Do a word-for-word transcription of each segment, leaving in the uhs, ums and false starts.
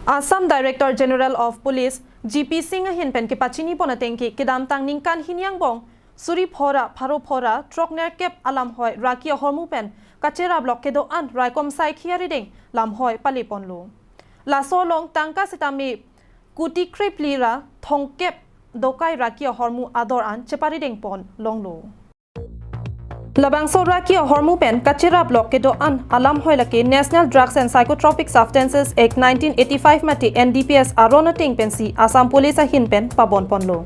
Assam Director General of Police G P Singh ahin pen kepachini pon ateng ke kedamtang ningkan hini angbong suri phora pharo phora throk nerkep alamhoi raki ahormu pen kacherap lok kedo-an raikom saikhi arideng lamhoi pale ponlo. Laso along tangka sitame kuti krepli ra thongkep dokai raki ahormu ador an cheparideng pon longlo. Labangso raki ahormu pen kacherap lok kedo-an alamhoi lake National Drugs and Psychotropic Substances Act nineteen eighty-five mate N D P S aron ateng pensi Assam Police ahin pen pabon ponlo.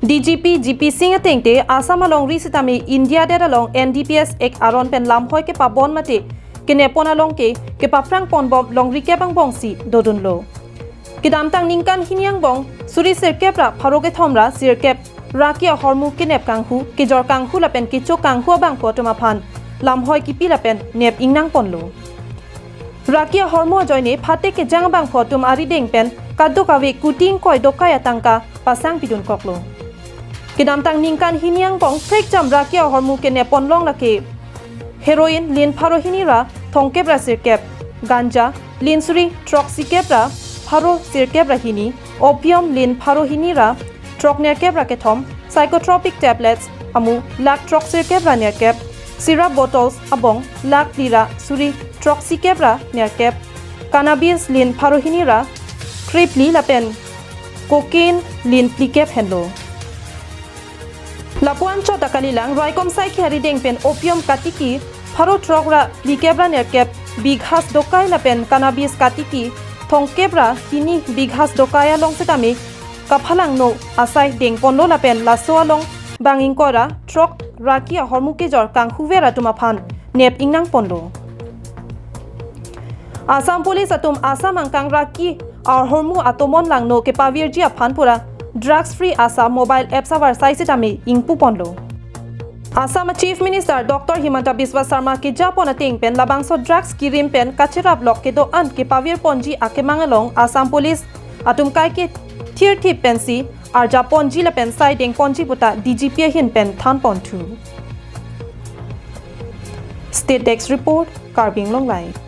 D G P G P Singh ateng te Assam alongri sitame India det along N D P S Act aron pen lamhoi kepabon mate kenep pon along ke kepaphrang ponbom longri kep angbong si dodunlo. Kedamtang ningkan hini angbong suri sirkep ra pharo kethom ra sirkep raki ahormu kenep kanghu, kejor kanghu lapen kecho kanghu abangphu atum aphan lamhoi kipi lapen nep ingnang ponlo. Raki ahormu ajoine phate kejang abangphu atum arideng pen kadokave kuti ingkoi dokai atangka pasang pidun koklo. Kedamtang ningkan hini angbong prekjam raki ahormu kenep pon long lake heroin lin pharo hini ra thongkep ra sirkep, ganja lin suri throksi kep ra pharo sirkep ra hini, opium lin pharo hini ra throk nerkep ra kethom, psychotropic tablets amu lakh throk sirkep ra nerkep, syrup bottles abong lakh phli ra suri throksi kep ra nerkep, cannabis lin pharo hini ra krepli lapen cocaine lin phlikep henlo. Lapuan chot akalilang raikom saikhi arideng pen opium katiki pharo throk ra phlikep ra nerkep bighas dokai lapen cannabis katiki thongkep ra hini bighas dokai along sitame kaphalangno asai deng ponlo lapen laso along bang ingkoi ra throk raki ahormu kejor kanghuver atum aphan nep ingnang ponlo. Assam Police atum Assam angkang raki ahormu atomon langno kepavirji aphan pura Drugs Free Assam mobile apps avarsai sitame ingpu ponlo. Assam Chief Minister Doctor Himanta Biswa Sarma keja pon ateng pen labangso drugs kirim pen kacherap lok kedo-an kepavir ponji akemang along Assam Police atum kaike thirthip pensi arja ponji lapen sai deng ponji puta D G P ahin pen than ponthu. State Desk Report, Karbi Anglong Live.